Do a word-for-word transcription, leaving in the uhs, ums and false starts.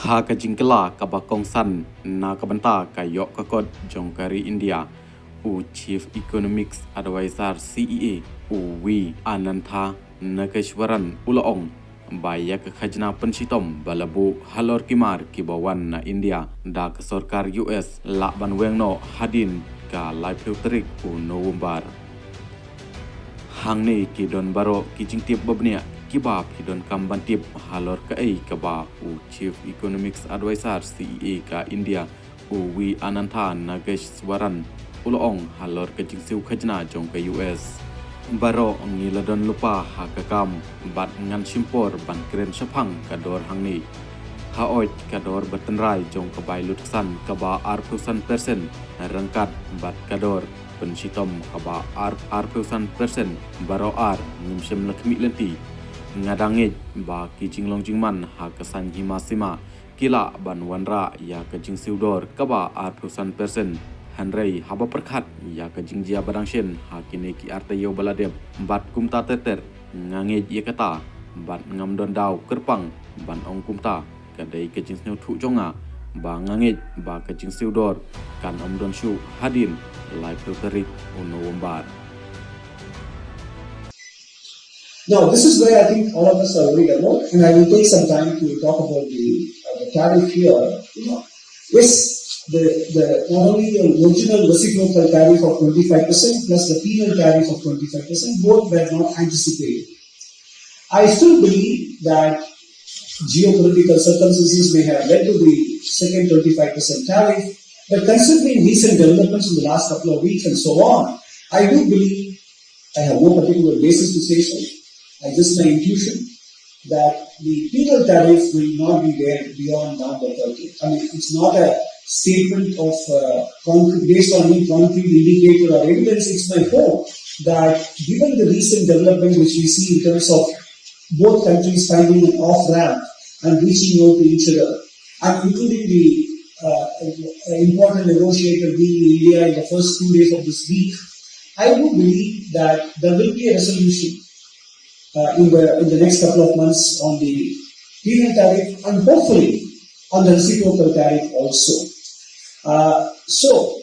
Ha ka jingkylla kaba kongsan na ka bynta ka ïoh ka kot jong ka ri India, u Chief Economics Advisor C E A, u V Anantha Nageshwaran u la ong ba ïa ka khajna pynshitom ba la buh halor ki mar kiba wan na India da ka sorkar U S lah ban weng noh hadien ka laiphew tarik u November. Hangne ki don baroh ki jingtip ba bniah kiba phi donkam ban tip halor kaei kaba u Chief Economics Advisor C E A ka India, u V Anantha Nageshwaran u la ong halor ka jingsiew khajna jong ka U S. Baroh ngi la don lypa ha ka kam bad ngan shim por ban kren shaphang ka dor hangne. Hooid, ka dor ba tynrai jong ka bai lutksan kaba arphew san percent ryngkat bad ka dor pynshitom kaba ar arphew san percent baroh ar ngim shym la khmih lynti. Nga dang ngeit ba ki jinglong jingman ha ka saiñ hima sima ki lah ban wanrah ïa ka jingsiew dor kaba arphew san percent. Hynrei haba pyrkhat ïa ka jingjia ba dang shen ha kine ki ar taïew ba la dep bad kumta ter ter, nga ngeit ïa kata bad ngam don daw kyrpang ban ong kumta. Ka dei ka jingsngewthuh jong nga ba nga ngeit ba ka jingsiew dor kan ym don shuh hadien laiphew tarik u November. Now, this is where I think all of us are worried about, and I will take some time to talk about the, uh, the tariff here. You know, yes, the, the not only the original reciprocal tariff of twenty-five percent plus the penal tariff of twenty-five percent, both were not anticipated. I still believe that geopolitical circumstances may have led to the second twenty-five percent tariff, but considering recent developments in the last couple of weeks and so on, I do believe, I have no particular basis to say so, I just my intuition, that the penal tariff will not be there beyond November thirtieth. I mean, it's not a statement of, uh, concrete, based on any concrete indicator or evidence. It's my hope that given the recent development which we see in terms of both countries finding an off-ramp and reaching out to each other, and including the, uh, important negotiator being India in the first two days of this week, I do believe that there will be a resolution, uh, in the, in the next couple of months on the penal tariff and hopefully on the reciprocal tariff also. Uh, so,